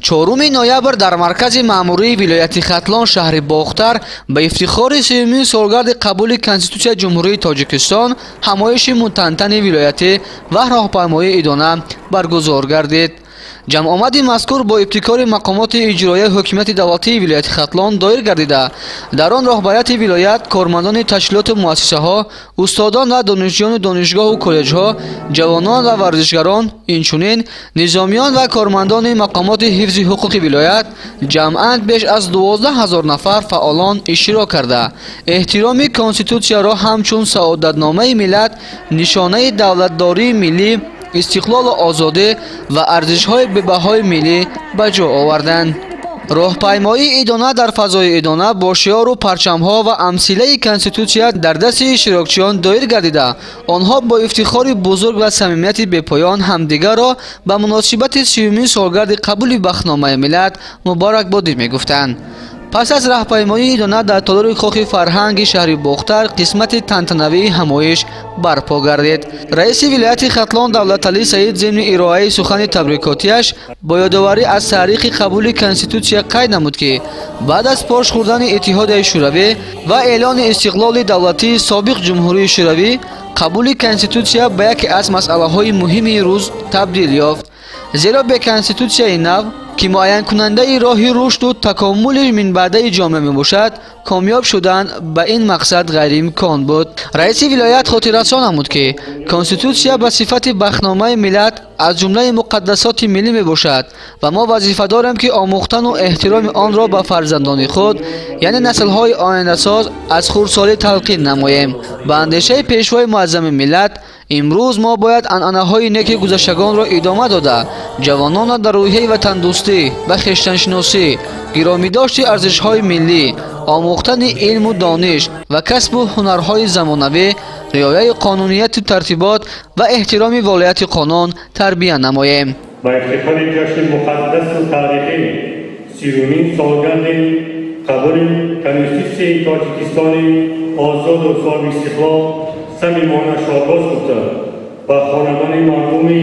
4 ноябр дар маркази маъмурии вилояти Хатлон шаҳри Бохтар ба ифтихори сеюмин солгарди қабули Конститутсияи Ҷумҳурии Тоҷикистон ҳамоиши мутантани вилоятӣ ва роҳпаймоии идона баргузор гардид. Ҷамъомади мазкур бо ибтикори мақомоти иҷроияи ҳокимияти давлатии вилояти Хатлон доир гардида, дар он роҳбарияти вилоят, кормандони ташкилоту муассисаҳо, устодон ва донишҷӯёни донишгоҳу коллеҷҳо, ҷавонон ва варзишгарон, инчунин низомиён ва кормандони мақомоти ҳифзи ҳуқуқи вилоят ҷамъан беш аз 12 ҳазор нафар фаъолон иштирок карда, эҳтироми Конститутсияро ҳамчун саодатномаи миллат, нишонаи давлатдории миллӣ, истиқлолу озодӣ ва арзишҳои бебаҳои миллӣ ба ҷо оварданд. Роҳпаймоии идона дар фазои идона бо шиору парчамҳо ва амсилаи Конститутсия дар дасти иштирокчиён доир гардида, онҳо бо ифтихори бузург ва самимияти бепоён ҳамдигарро ба муносибати сеюмин солгарди қабули бахтномаи миллат муборакбодӣ мегуфтанд. Пас аз раҳпаймоии идона дар толори Кохи фарҳанги шаҳри Бохтар қисмати тантанавии ҳамоиш барпо гардид. Раиси вилояти Хатлон Давлаталӣ Саид зимни ироаи сухани табрикотиаш бо ёдоварӣ аз таърихи қабули Конститутсия қайд намуд, ки баъд аз пош хӯрдани Иттиҳодияи Шӯравӣ ва эълони истиқлоли давлатии собиқ Ҷумҳурии Шӯравӣ, қабули Конститутсия ба яке аз масъалаҳои муҳими рӯз табдил ёфт. Зеро бе Конститутсияи нав, ки муайянкунандаи роҳи рушду такомули минбаъдаи ҷомеа мебошад, комёб шудан ба ин мақсад ғайриимкон буд. Раиси вилоят хотиррасон намуд, ки Конститутсия ба сифати бахтномаи миллат аз ҷумлаи муқаддасоти миллӣ мебошад ва мо вазифа дорем, ки омӯхтану эҳтироми онро ба фарзандони худ, яъне наслҳои ояндасоз, аз хурдсолӣ талқин намоем. Ба андешаи пешвои муаззами миллат, имрӯз мо бояд анъанаҳои неки гузаштагонро идома дода, ҷавононро дар рӯҳияи ватандӯстӣ ва хештаншиносӣ, гиромидошти арзишҳои миллӣ, омӯхтани илму дониш ва касбу ҳунарҳои замонавӣ, риояи қонунияту тартибот ва эҳтироми волояти қонун тарбия намоем. Ба ифтихори ҷашни муқаддасу таърихӣ, сиюмин солгарди қабули Конститутсияи Тоҷикистони озоду соҳибистиқлол самимона шодбош гуфта, ба хонадони мардуми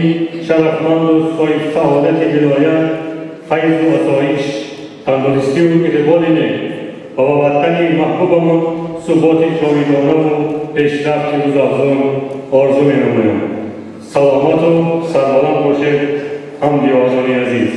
шарафманду соҳибсаодати вилоят файзу осоиш, тандурустию иқболи нек ва ба ватани маҳбубамон суботи ҷовидонаву пешрафти рӯзафзун орзу менамоям. Саломату сарбаланд бошед, ҳамдиёрони азиз.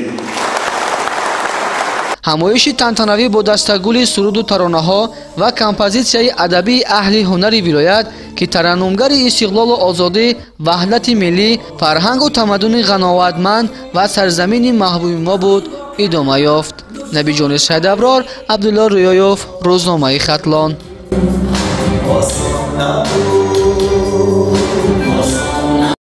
Ҳамоиши тантанавӣ бо дастагули суруду таронаҳо ва композитсияи адабии аҳли ҳунари вилоят, ки тараннумгари истиқлолу озодӣ, ваҳдати миллӣ, фарҳангу тамаддуни ғановатманд ва сарзамини маҳбуби мо буд, идома ёфт. Набиҷони Сайдаброр, Абдулло Рӯёев, рӯзномаи Хатлон. Осон набуд.